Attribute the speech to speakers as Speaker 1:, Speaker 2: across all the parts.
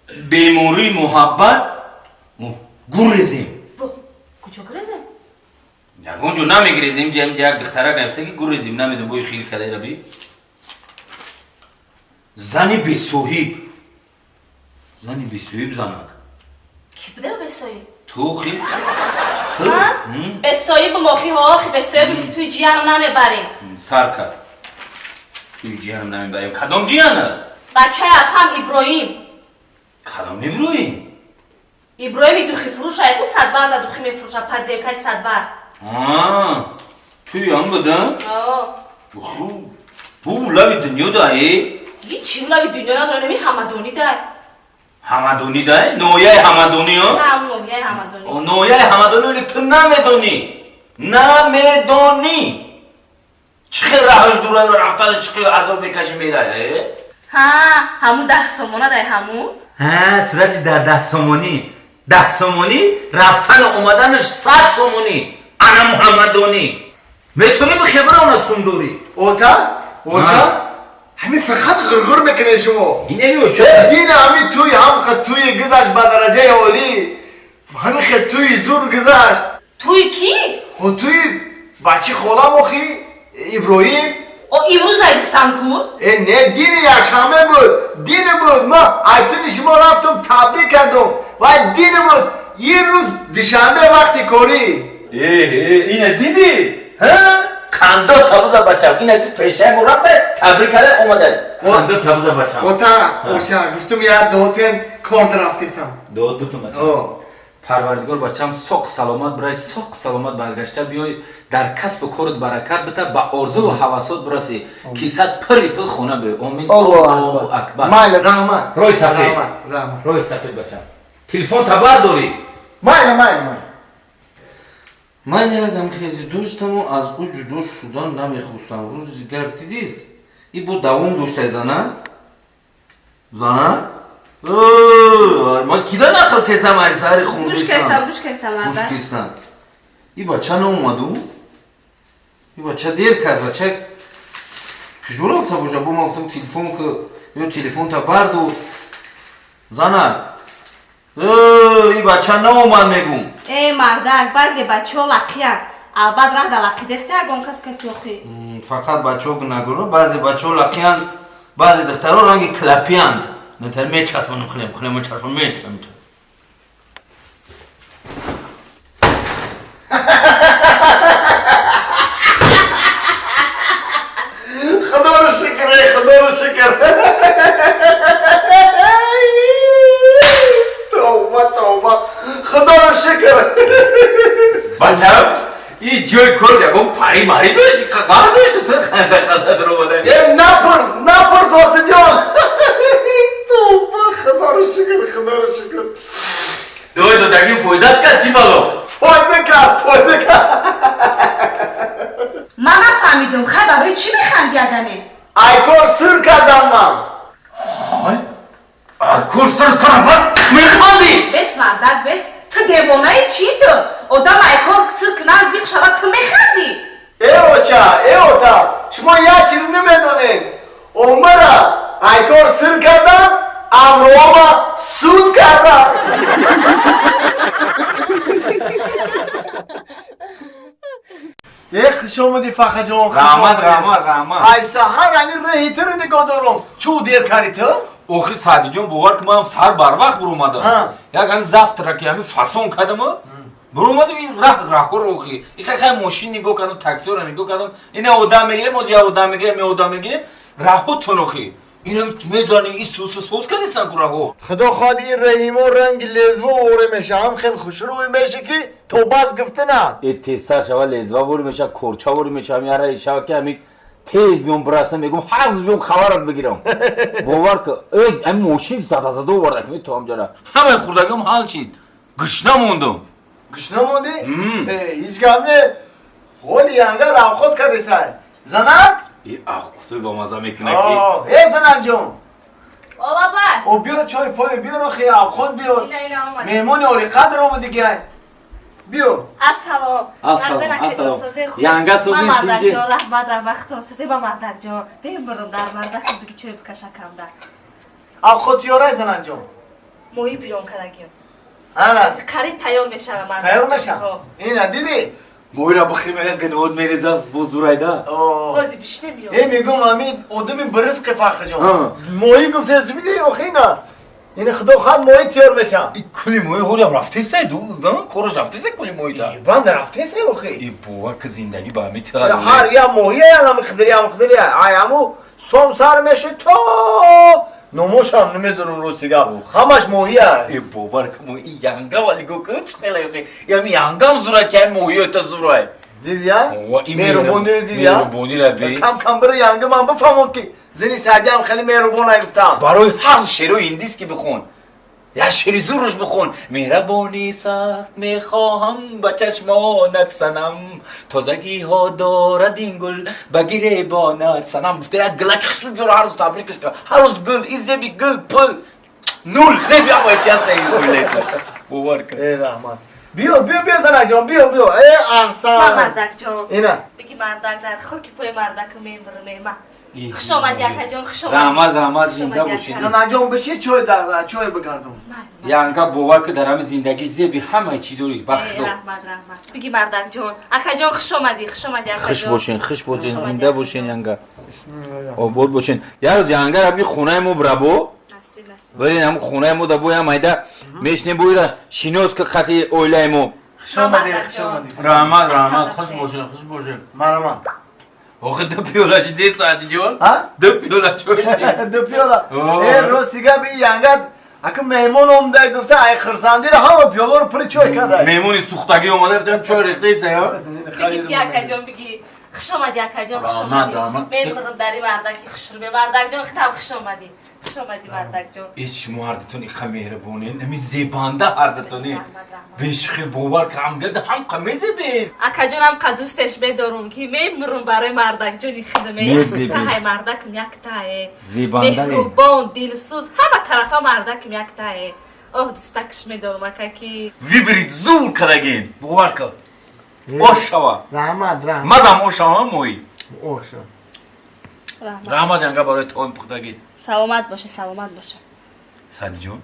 Speaker 1: Бемории муҳаббат гурезем.
Speaker 2: Куҷо гурезем?
Speaker 1: Ягон ҷо намегирезем, инҷа инҷа як духтарак нависта ки гурезем, намедонам бои хир кадаира би. Зани бесоҳиб. Зани бесоҳиб занак.
Speaker 2: Ки буда бесоҳиб?
Speaker 1: Ту хи?
Speaker 2: Бесоҳибу мохиҳо, охи бесоҳибу ки туи ҷияну намебарем.
Speaker 1: Сар кард. Туи ҷиянам намебарем. Кадом ҷияна?
Speaker 2: Бачаи апам Иброҳим.
Speaker 1: Кадом Иброҳим?
Speaker 2: Иброҳими духифурӯш айку садбарда духи мефурӯша, подземкаи садбар.
Speaker 1: Туи ам буда? Бу лаби дунё дай?
Speaker 2: Ҳичи лаби дунё надора, неми ҳамадонӣ дай.
Speaker 1: Ҳамадонӣ дай? Ноҳияи ҳамадонӣ?
Speaker 2: Ҳа, ноҳияи ҳамадонӣ.
Speaker 1: Ноҳияи ҳамадонӣ, вале ту намедонӣ. Намедонӣ. Чӣ хел раҳаш дура рафтана, чӣ хел азоб мекашӣ мерай?
Speaker 2: Ҳа, ҳамун 10 сомона дай ҳамун?
Speaker 1: Ҳа, сурати дар 10 сомонӣ. 10 сомонӣ, рафтану омаданаш 100 сомонӣ. Ана муҳаммадонӣ. Метавонӣ бихебра она сундорӣ?
Speaker 3: Ота? Оча? Ҳамин фақат ғурғур мекунед шумо.
Speaker 1: Инами оча?
Speaker 3: Дина ҳамин туй ҳам туи гузашт ба дараҷаи олӣ. Ҳамин хел туи зур гузашт.
Speaker 2: Туи кӣ?
Speaker 3: О туи бачи холам охи Иброҳим.
Speaker 2: О имрӯз ай гуфтам ку?
Speaker 3: Э не, дини якшанбе буд. Дини буд. Ма айтини шумо рафтум табрик кардум. Вай дини буд. Ин рӯз душанбе вақти корӣ.
Speaker 1: Э, ина дидӣ? Ҳа? Қандо табуза бачам. Ина дид пешаи мо рафта, табрик карда омада. Қандо табуза бачам.
Speaker 3: Ота, оча, гуфтум як дуотен кор дарафтесам.
Speaker 1: Дуот бутум бачам. Парвардигор бачам соқ саломат бирай, соқ саломат баргашта биёй, дар касбу корат баракат бита, ба орзуву ҳавасот бирасӣ, кисат пирри пил хона биёй. Омин. Аллоҳу акбар.
Speaker 3: Майли, раҳмат.
Speaker 1: Рӯи сафед.
Speaker 3: Раҳмат.
Speaker 1: Рӯи сафед бачам. Телефон табар дорӣ?
Speaker 3: Майли, майли, майли.
Speaker 1: Ман якам хези доштаму аз ӯ ҷудо шудан намехостам. Рӯзи дигар дидист? И бо давом доштай зана? Зана? Ман кида нақл кесам ай сари
Speaker 2: Гӯш кестам, гӯш кестам,
Speaker 1: гӯш кестам. И бача наомаду? И бача дер кард, бача куҷо рафта боша? Бо ман гуфтам телефон ки ё телефонта бардор. Зана? И бача наомад мегум.
Speaker 2: Э, мардак, баъзе бачаҳо лақиянд. Албат раҳ да лақидеста ягон кас кати охи.
Speaker 1: Фақат бачаҳо гунагуро, баъзе бачаҳо лақиянд, баъзе духтаро ранги клапиянд. Натар мечаспонам хлеб, хлеб мечаспонам, мечаспонам.
Speaker 3: Худоро шукр, эй, худоро шукр. Тавба, тавба. Худоро шукр.
Speaker 1: Бачам, и ҷои кор ягон пари мари дошт, қағар дошт, ту ханда ханда дуромада.
Speaker 3: Э, напурс, напурс, отаҷон. Тавба, худоро шукр, худоро шукр.
Speaker 1: Дуои додагӣ фоидат кард, чӣ бало?
Speaker 3: Фоида кард, фоида кард.
Speaker 2: Ман нафаҳмидум, хай барои чӣ механди агане?
Speaker 3: Айкор сир кардам ман.
Speaker 1: Ай, айкор сир кардам, механди?
Speaker 2: Бес, мардак, бес. Ту девонаи чӣ ту? Одам айкор сир кунад, зиқ шавад, ту механди?
Speaker 3: Э, оча, э, ота, шумо як чиз намедонед. Омара айкор сир кардам, амрома суд кардам. Э, хуш омадӣ, Фахаҷон.
Speaker 1: Раҳмат, раҳмат, раҳмат.
Speaker 3: Ай саҳар ҳамин роҳи туро нигоҳ дорам. Чӯ дер кардӣ ту?
Speaker 1: Охи Саъдиҷон, бовар ки ман саҳар барвақт буромадам. Як ҳамин завтраки ҳамин фасон кардам, буромадам ин раҳ раҳҳоро охи. И хай хай мошин нигоҳ кардам, таксиро нигоҳ кардам. Ина одам мегирем, оз як одам мегирем, я одам мегирем. Раҳҳотон охи. Ина мезани, и сус сус кардисан ку раҳҳо.
Speaker 3: Худо хоҳад ин раҳимо ранги лезва воре меша, ҳам хел хушрӯй меша ки то бас гуфтана.
Speaker 1: Э, тезтар шава лезва воре меша, корча воре меша, ҳамин ара шава ки ҳамин тез биём бирасам, мегум ҳар рӯз биём хабарат бигирам. Бовар ки, э, ҳамин мошин зада зада оварда ки то ҳамҷара. Ҳамаи хурдагиам ҳал шид. Гушна мондум.
Speaker 3: Гушна мондӣ? Э, ҳеҷ гап не. Ҳоли янга равхот кардесай. Занак?
Speaker 1: Э, аххотой ба маза мекунад ки.
Speaker 3: Э, занакҷон.
Speaker 2: О, баба.
Speaker 3: О, биёр чой пой, биёр охи, авхот биёр.
Speaker 2: Ина, ина омад.
Speaker 3: Меҳмони олиқадр омадиги. Биё.
Speaker 2: Ассалом.
Speaker 1: Ассалом, ассалом. Янга созин тинҷи.
Speaker 2: Мардакҷон, раҳмат, раҳмат, созе ба мардакҷон. Бем бурум дар мардак биги чой бикашакамда.
Speaker 3: Авхот ёрай, занакҷон.
Speaker 2: Моҳӣ бирён кардагим.
Speaker 3: Ана.
Speaker 2: Қариб тайёр мешавам.
Speaker 3: Тайёр мешавам? Ина дидӣ?
Speaker 1: Моҳиро бихӯрем, як гинод мерезам, бо зурайда.
Speaker 2: Ҳозир бишне биё.
Speaker 3: Э, мегӯм, ҳамин одами биризқи Фархиҷон. Моҳӣ гуфтесу бидӣ, охи ина. Ина худо хоҳад моҳӣ тиёр мешавам.
Speaker 1: И кули моҳӣ ҳолиам рафтесай, кораш рафтесай кули моҳида.
Speaker 3: Бан рафтесай охи.
Speaker 1: И бовар ки зиндагӣ ба ҳамин тар.
Speaker 3: Ҳар я моҳӣ ҳами хидри ҳам хидри ай ҳаму сом сар мешуд то номошам намедонам рости гап. Ҳамаш моҳия.
Speaker 1: Э, бовар ки моҳи янга вали го ки хела охи. Ями янгам зурай ки ай моҳиё та зурай.
Speaker 3: Дидия? Меҳрубониро дидия?
Speaker 1: Меҳрубониро би.
Speaker 3: Кам кам биро янга ман бифаҳмон ки зани Саъдиам хеле меҳрубон ай гуфтам.
Speaker 1: Барои ҳар шерои индис ки бихон. Я шери зурш бихон. Меҳрабонӣ сахт мехоҳам ба чашмонат санам. Тозагиҳо дорад ин гул ба гиребонат санам. Гуфта як гулак хушрӯ биёр ҳар рӯз табрикаш кар. Ҳар рӯз гул, и зеби гул, пул. Нул, зеби ҳамаи чи ҳаста ин гулета. Бовар кун.
Speaker 3: Э, раҳмат. Биё, биё, биё занакҷон, биё, биё. Э, аҳсан.
Speaker 2: Ма мардакҷон.
Speaker 3: Ина.
Speaker 2: Биги мардак дар хоки пои мардаку мембурам, ма. Хуш омадӣ, акаҷон, хуш омадӣ.
Speaker 1: Раҳмат, раҳмат, зинда бошед.
Speaker 3: Занаҷон, биши чой дар чой бигардон.
Speaker 1: Янга бовар ки дар ҳамин зиндагӣ зеби ҳамаи чӣ дорӣ, ба худо.
Speaker 2: Раҳмат, раҳмат. Биги мардакҷон, акаҷон, хуш омадӣ, хуш омадӣ, акаҷон.
Speaker 1: Хуш бошен, хуш бошен, зинда бошен, янга. Обод бошен. Як рӯз янга раби хонаи мо бирабо.
Speaker 2: Насиб, насиб.
Speaker 1: Вале ҳамун хонаи мо да боям айда мешнем боира шинос ки хати оилаи мо.
Speaker 3: Хуш омадӣ, хуш омадӣ.
Speaker 1: Раҳмат, раҳмат, хуш бошен, хуш бошен.
Speaker 3: Марҳамат.
Speaker 1: Охи ду пиёла шиде Саъдиҷон?
Speaker 3: Ҳа?
Speaker 1: Ду пиёла чой шид.
Speaker 3: Ду пиёла. Э, рости гап ин янгат ака меҳмон омада гуфта ай хурсандиро ҳама пиёларо пури чой карда.
Speaker 1: Меҳмони сӯхтагӣ омада гуфтам чой рехтеса ё?
Speaker 2: Биги, биги акаҷон, биги. Хуш омадӣ акаҷон, хуш
Speaker 1: Раҳмат,
Speaker 2: омадӣ.
Speaker 1: раҳмат.
Speaker 2: Мехӯрам дар ин мардаки хушрӯ. Мардакҷон, худам хуш омадӣ. Хуш омадӣ мардакҷон.
Speaker 1: Э, шумо ҳардатон иқа меҳрубонед, ҳамин зебанда ҳардатоне.
Speaker 2: Раҳмат, раҳмат.
Speaker 1: Бешухӣ бовар ки ҳамгада ҳамқа мезебед.
Speaker 2: Акаҷон, ҳамқа дӯстеш медорум ки мемурум барои мардакҷони худам.
Speaker 1: Мезебед.
Speaker 2: Яктаҳай мардакам яктаҳе.
Speaker 1: Зебандае.
Speaker 2: Меҳрубон, дилсӯз, ҳама тарафа мардакам яктаҳе. Оҳ, дӯстакш медорум ака ки.
Speaker 1: Вибрид зур кардагин. Бовар кун. Ош шава.
Speaker 3: Раҳмат, раҳмат.
Speaker 1: Мадам ош шава моҳӣ.
Speaker 3: Ош шава.
Speaker 2: Раҳмат.
Speaker 1: Раҳмат янга барои таом пухтагӣ.
Speaker 2: Саломат боша, саломат боша.
Speaker 1: Саъдиҷон.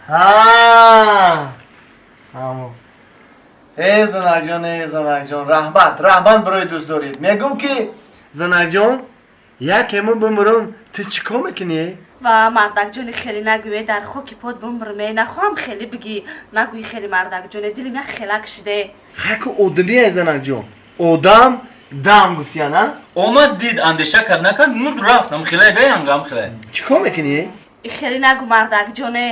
Speaker 3: Ҳа. Ҳамо. Э, занакҷон, э, занакҷон, раҳмат, раҳмат барои дӯст доред. Мегӯм ки занакҷон, якемо бимурам, ту чӣ кор мекунӣ?
Speaker 2: Ва мардакҷони хеле нагӯе, дар хоки под бимурме, нахоҳам хеле бигӣ, нагӯи хеле мардакҷоне, дилим як хелак шиде.
Speaker 3: Хаку одамие занакҷон. Одам дам гуфтия, на?
Speaker 1: Омад дид, андеша кард, накард, мурд рафт. Ам хелай да янга, ам хелай.
Speaker 3: Чӣ кор мекунӣ?
Speaker 2: И хеле нагӯ мардакҷоне.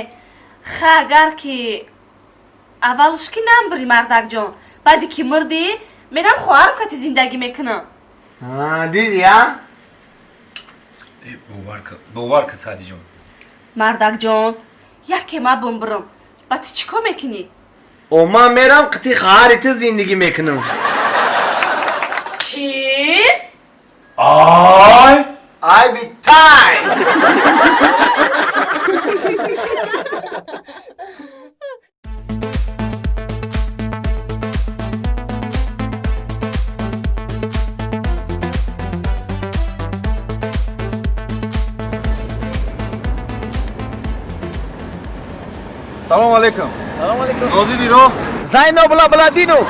Speaker 2: Ха, агар ки аввалш ки намбирӣ мардакҷон, баъди ки мурдӣ, мерам хоҳарам кати зиндагӣ мекунам.
Speaker 3: А, дидӣ, а?
Speaker 1: Э, бовар кун, бовар кун, Саъдиҷон.
Speaker 2: Мардакҷон, яке ма бимбирам, ба ту чӣ кор мекунӣ?
Speaker 3: О, ман мерам қити хоҳари ту зиндагӣ мекунам.
Speaker 2: Чӣ?
Speaker 1: Ай!
Speaker 3: Ай битай!
Speaker 1: Салом алейкум.
Speaker 3: Салом алейкум.
Speaker 1: Нозири роҳ?
Speaker 3: Зайнобулабуладинов.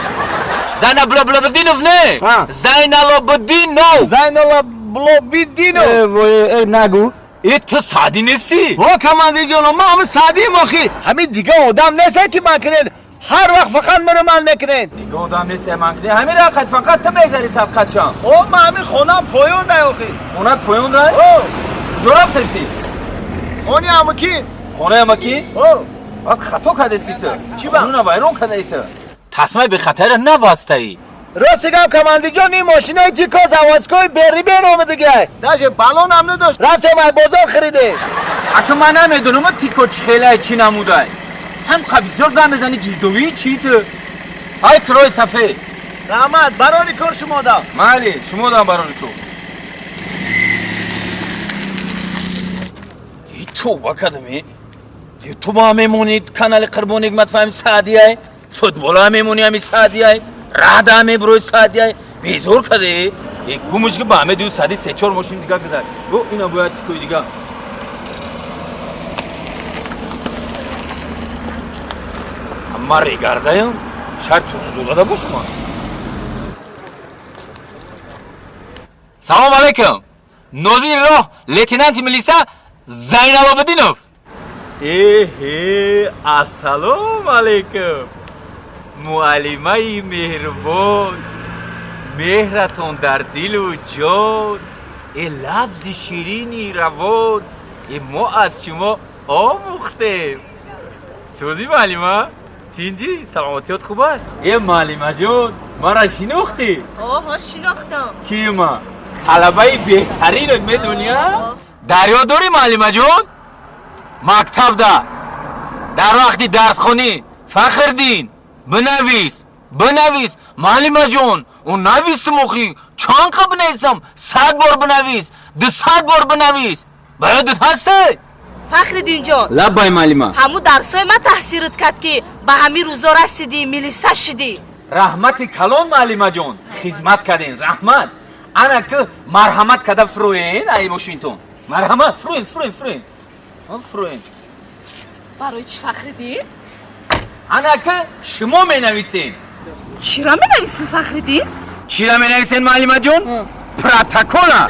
Speaker 1: Зайналобудинов не?
Speaker 3: Ҳа.
Speaker 1: Зайналобудинов.
Speaker 3: Зайнолабулобидинов.
Speaker 1: Э, вой, э, нагу. Э, ту Саъдӣ нестӣ?
Speaker 3: О, командирҷоно, ман ҳамин Саъдием охи. Ҳамин дига одам нестем ки ман кунед. Ҳар вақт фақат маро ман мекунед.
Speaker 1: Дига одам нестем ман кунед. Ҳамин рақат фақат ту мегзари сафқатчам.
Speaker 3: О, ман ҳамин хонам поён дай охи.
Speaker 1: Хонат поён дай?
Speaker 3: О.
Speaker 1: Куҷо рафтаси?
Speaker 3: Хони амаки.
Speaker 1: Хонаи амаки?
Speaker 3: О.
Speaker 1: Баъд хато кардеси ту.
Speaker 3: Чӣ ба?
Speaker 1: Хонуна вайрон кардаи ту. Тасмаи бехатарро набастаӣ.
Speaker 3: Рости гап командирҷон, ин мошинои тико заводской бери бер омадагиай. Даже баллон ҳам надошт. Рафтем ай бозор харидем.
Speaker 1: Ака ман намедонам тико чӣ хелай чӣ намудай. Ҳам бисёр дам мезани гирдовӣ чӣ ту? Ҳай кирои сафед.
Speaker 3: Раҳмат, барори кор шумо дам.
Speaker 1: Майли, шумо дам барори кор. И тавба кардам, е. Ютуба мемонӣ, канали Қурбоник матфаҳми Саъдияй, футбола мемонӣ ҳами Саъдияй, рада мебирои Саъдияй. Безор кардӣ? Гумш ки ба ҳаме ду сади се чор мошин дига гузар. Гу ина бояд тикои дига. Ман регардаям, шаҳр тузузодада бошам. Салом алейкум. Нозири роҳ лейтенанти милиса Зайналобиддинов. Эҳе, ассалому алейкум. Муаллимаи меҳрубон, меҳратон дар дилу ҷон, э лафзи ширини равон, э мо аз шумо омӯхтем. Сӯзи муаллима, тинҷӣ, саломатиёт хуб аст? Э муаллимаҷон, маро шинохтӣ?
Speaker 2: Оҳо, шинохтам.
Speaker 1: Ки ма? Талабаи беҳтаринат медонӣ, а? Дарё дорӣ муаллимаҷон? Мактабда дар вақти дарсхонӣ Фахрдин бинавис, бинавис, муаллимаҷон, ӯ нависум охи, чанд қа бинависам? 100 бор бинавис, 200 бор бинавис. Ба ёдат ҳасте?
Speaker 2: Фахриддинҷон.
Speaker 1: Лаббай муаллима.
Speaker 2: Ҳамун дарсҳои ман таҳсират кард, ки ба ҳамин рӯзо расидӣ, милиса шидӣ.
Speaker 1: Раҳмати калон муаллимаҷон, хизмат кардем, раҳмат. Ана ки марҳамат карда фуроен ай мошинтон. Марҳамат, фуроен, фуроен, фуроен. Фуроен.
Speaker 2: Барои чӣ, Фахриддин?
Speaker 1: Ана ки шумо менависен.
Speaker 2: Чиро менависем, Фахриддин?
Speaker 1: Чиро менависен, муаллимаҷон? Протокола.